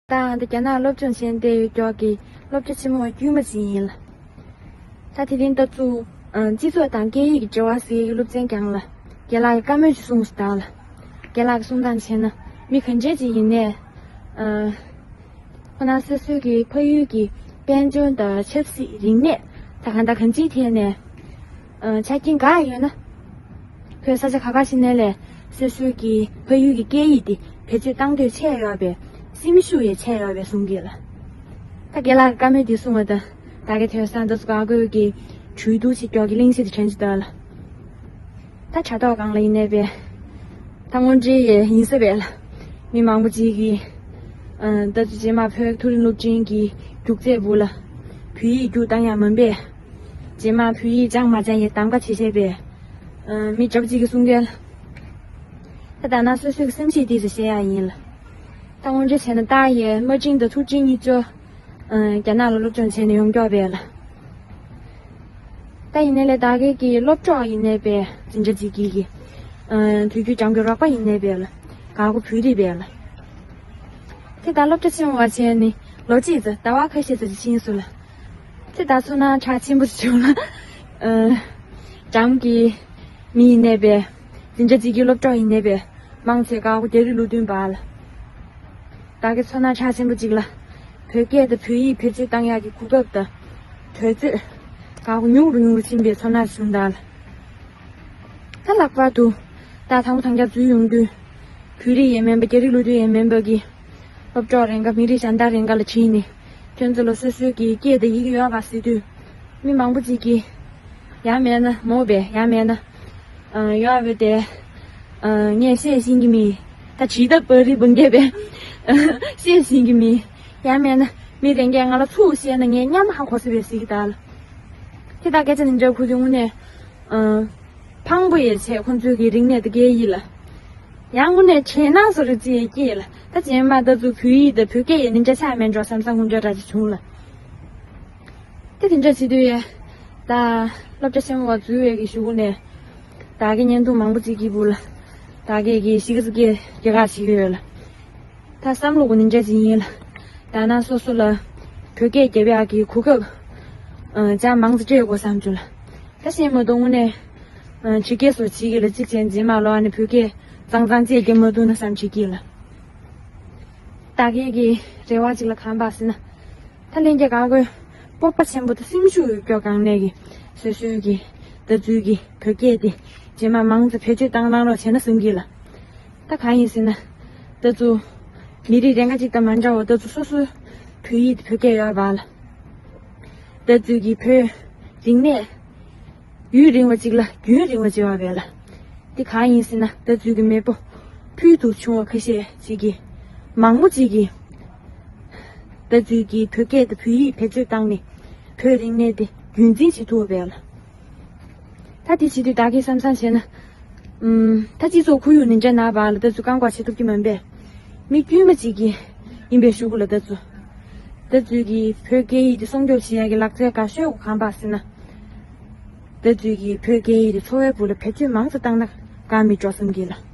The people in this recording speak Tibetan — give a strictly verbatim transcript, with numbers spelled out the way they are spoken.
ད་ང་འདི་རྒྱ་ནག་སློབ་སྦྱོང་བྱས་བསྡད་ཡོད་ཀྱོག་གི་སློབ་གྲྭ་ཆེན་མོ་བ་དཀྱུས་མ་ཅིག་ཡིན་ལ། ད་དེ་རིང་ད་ཚུ་སྤྱི་ཚོགས་དང་སྐད་ཡིག་གི་འབྲེལ་བ་ཟེར་གྱི་སློབ་ཚན་སྦྱངས་ལ། རྒན་ལགས་ཀྱིས་བཀའ་མོལ་ཞིག་གསུངས་སོང་ད་ལ། རྒན་ལགས་ཀྱིས་གསུང་སྟངས་བྱས་ན་མི་ག་འདྲ་ཅིག་ཡིན་ནའི། ཁོ་ན་སོ་སོའི་གི་ཕ་ཡུལ་གྱི་དཔལ་འབྱོར་དང་ཆབ་སྲིད་རིག་གནས་ད་གང་ལྟར་གང་ཅིའི་ཐད་ནས་ཆ་རྐྱེན་འགའ་ཡོད་ན། ཁོས་ས་ཆ་ག་པར་ཕྱིན་ནའི་ལས་སོ་སོའི་གི་ཕ་ཡུལ་གྱི་སྐད་ཡིག་དེ་བེད་སྤྱོད་བཏང་འདོད་ཆེ་ཡོད་པས། སེམས་ཤུགས་ཡང་ཆེ་ཡོད་པས་གསུང་གི་ལ། ད་རྒན་ལགས་ཀྱིས་བཀའ་མོལ་འདི་གསུངས་པ་དང་ད་གའི་ཐོས་བསམ་ད་ཚུ་ག་གོས་ཀྱི་གྲོས་བསྡུར་ཅིག་ཀྱོག་གི་གླེང་གཞི་དེ་དྲན་ཅིག་ད་ལ། ད་དྲ་ཐོག་སྒང་ལ་ཡིན་ནའི་པས། ད་དངོས་འབྲེལ་ཡས་ཡིན་ས་པས་ལ། མི་མང་པོ་ཅིག་གིས་ད་ཚུ་རྗེས་མ་བོད་མཐོ་རིམ་སློབ་ཆེན་གྱི་རྒྱུགས་ཚད་བུ་ལ་བོད་ཡིག་རྒྱུགས་བཏང་ཡག་མིན་པས། རྗེས་མ་བོད་ཡིག་སྦྱང་མ་སྦྱང་ཡས་གདམ་ག་བྱེད་བྱས་པས། མི་འདྲ་པོ་ཅིག་གིས་གསུང་གི་ལ། ད་ད་ན་སོ་སོའི་གི་སེམས་ཤེས་དེ་ཚོ་བཤད་ཡག་ཡིན་ལ། ད་དངོས་འབྲེལ་བྱས་ན་ད་ཡས་དམའ་འབྲིང་དང་མཐོ་འབྲིང་གཉིས་ཆ་རྒྱ་ནག་ལ་སློབ་སྦྱོང་བྱས་ནས་ཡོང་ཀྱོག་པས་ལ། ད་ཡིན་ནའི་ལས་ད་གའི་གི་སློབ་གྲོགས་ཡིན་ནའི་པས་འཛིན་གྲྭ་གཅིག་གི་གི་དུས་རྒྱུན་སྦྱང་གི་རོགས་པ་ཡིན་ནའི་པས་ལ། ག་གོ་བོད་རིགས་པས་ལ། དེ་ད་སློབ་གྲྭ་ཆེན་མོ་བ་བྱས་ནས་ལོ་གཅིག་ཙམ་ཟླ་བ་ཁ་ཤས་ཙམ་ཕྱིན་སོང་ལ། དེ་ད་ཚོར་སྣང་གྲགས་ཆེན་པོ་བྱུང་ལ། འགྲམ་གྱི་མི་ཡིན་ནའི་པས། འཛིན་གྲྭ་གཅིག་གི་སློབ་གྲོགས་ཡིན་ནའི་པས། མང་ཆེ་ག་གོ་རྒྱ་རིགས་ལོ་བདུན་པ་ལ། ད་གའི་ཚོར་སྣང་གྲགས་ཆེན་པོ་ཅིག་ལ། བོད་སྐད་དང་བོད་ཡིག་བེད་སྤྱོད་བཏང་ཡག་གི་གོ་སྐབས་དང་། དུས་ཚོད་ག་གོ་ཉུང་རུ་ཉུང་རུ་ཕྱིན་པའི་ཚོར་སྣང་བྱུང་ད་ལ། ད་ལྷག་པར་དུ་ད་དང་པོ་དང་རྒྱ་འཛུལ་ཡོང་དུས། བོད་རིགས་ཡང་མིན་པ་རྒྱ་རིགས་ལོ་བདུན་ཡང་མིན་པ་གི་སློབ་གྲོགས་རེ་འགའ་མི་རིགས་གཞན་དག་རེ་འགའ་ལ་དྲིས་ནས། ཁྱོད་ཚོ་ལ་སོ་སོའི་གི་སྐད་དང་ཡི་གེ་ཡོད་པ་ཟེར་དུས། མི་མང་པོ་ཅིག་གིས་ཡང་མེད་ན་མོ་བས་ཡང་མེད་ན་ཡོད་པས་དེ། ངས་བཤད་ཤེས་ཀྱི་མེད། ད་བྱིས་ད་པ་རི་བུང་རྒྱས་པས་བཤད་ཤེས་ཀྱི་མེད། ཡང་མེད་ན་མི་རེ་འགས་ང་ལ་ཚུར་བཤད་ན་ངས་མཉམ་ཧ་གོ་ས་བས་ཟེར་གི་ད་ལ། དེ་ད་སྐད་ཆ་འདི་འདྲ་ཁུ་དེ་དངོས་གནས། ཕངས་པོ་ཡོད་ཚད་ཁོང་ཚོའི་གི་རིག་གནས་དེ་སྐད་ཡིག་ལ། ཡང་དངོས་གནས་བྱས་ན་བཟོ་རེ་ཅི་ཡི་སྐད་ལ། ད་རྗེས་མ་ད་ཚུར་བོད་ཡིག་དང་བོད་སྐད་ཡི་ནི་འདྲ་ཆགས་མེད་འགྲོ་བསམ་བསམ་ཁོང་ཚོ་འདྲ་ཅིག་བྱུང་ལ། དེ་དེ་འདྲ་བྱེད་དུས་ཡ། ད་སློབ་གྲྭ་ཆེན་མོ་བ་འཛུལ་བའི་གི་གཞུག་གུ་ནས། ད་གའི་བརྙན་ཐུང་མང་པོ་ཅིག་གི་བུ་ལ། ད་གའི་གི་ཤི་ཀི་ཙི་སྐད་སྐད་ག་བྱེད་ཀྱི་ཡོད་ལ། ད་བསམ་བློ་གོ་ནི་འདྲ་ཅིག་ཡིན་ལ། ད་ན་སོ་སོ་ལ་བོད་སྐད་རྒྱབ་ཡག་གི་གོ་སྐབས་ཅང་མང་ཙམ་སྤྲད་དགོས་བསམ་བྱུང་ལ། ད་ཤེས་མ་གཏོང་ངུ་ནས་ཕྱི་སྐད་སོགས་བྱེད་ཀྱི་ལ་གཅིག་བྱས་རྗེས་མ་ལོ་ཨ་ནི་བོད་སྐད་གཙང་གཙང་བཅས་རྒྱབ་མ་ཐུབ་ན་བསམ་བྱེད་ཀྱི་ལ། ད་གའི་གི་རེ་བ་ཅིག་ལ་གང་པ་ཟེར་ན། ད་ལྷན་རྒྱས་ག་གོས་སྤོབས་པ་ཆེན་པོ་དང་སེམས་ཤུགས་ཡོད་ཀྱོག་གང་ནས་ཀྱི་སོ་སོའི་གི་ད་ཚུལ་གྱི་བོད་སྐད་དེ་རྗེས་མ་མང་ཙམ་བེད་སྤྱོད་བཏང་བཏང་རོགས་བྱས་ན་བསམ་གྱི་ལ། ད་གང་ཡིན་ཟེར་ན། ད་ཚུ་མི་རིགས་རེ་འགའ་གཅིག་དང་མ་འདྲ་བ་ད་ཚུ་སོ་སོའི་བོད་ཡིག་དེ་བོད་སྐད་ཡོད་པ་ལ། ད་ཚུལ་གྱི་བོད་རིག་གནས་ཡུན་རིང་བ་ཅིག་ལ་རྒྱུན་རིང་བ་ཅིག་ཡོད་པས་ལ། འདི་གང་ཡིན་ཟེར་ན་ད་ཚུལ་གྱི་མེས་པོ་ཕུལ་དུ་བྱུང་བ་ཁ་ཤས་ཅིག་གིས་མང་པོ་ཅིག་གིས་ད་ཚུལ་གྱི་བོད་སྐད་དང་བོད་ཡིག་བེད་སྤྱོད་བཏང་ནས་བོད་རིག་གནས་དེ་རྒྱུན་འཛིན་བྱེད་ཐུབ་པས་ལ། ད་དེ་བྱེད་དུས་ད་གིན་བསམ་བསམ་བྱས་ན། ཨུམ། ད་སྤྱི་ཚོགས་ཁོར་ཡུག་ནི་འདྲ་ན་བ་ལ་ད་ཚུལ་བཀག་འགོག་བྱེད་ཐུབ་ཀྱི་མིན་པས། མི་དཀྱུས་མ་ཅིག་གིས་ཡིན་པའི་གཞུག་གུ་ལ་ད་ཚུལ། ད་ཚུལ་གྱི་བོད་སྐད་ཡིག་དེ་སྲུང་སྐྱོབ་བྱེད་ཡག་གི་ལག་རྩལ་དགའ་ཤོས་གང་པ་ཟེར་ན། ད་ཚུལ་གྱི་བོད་སྐད་ཡིག་དེ་འཚོ་བའི་བུ་ལ་བེད་སྤྱོད་མང་ཙམ་བཏང་ན་དགའ་མི་འགྲོ་བསམ་གྱི་ལ།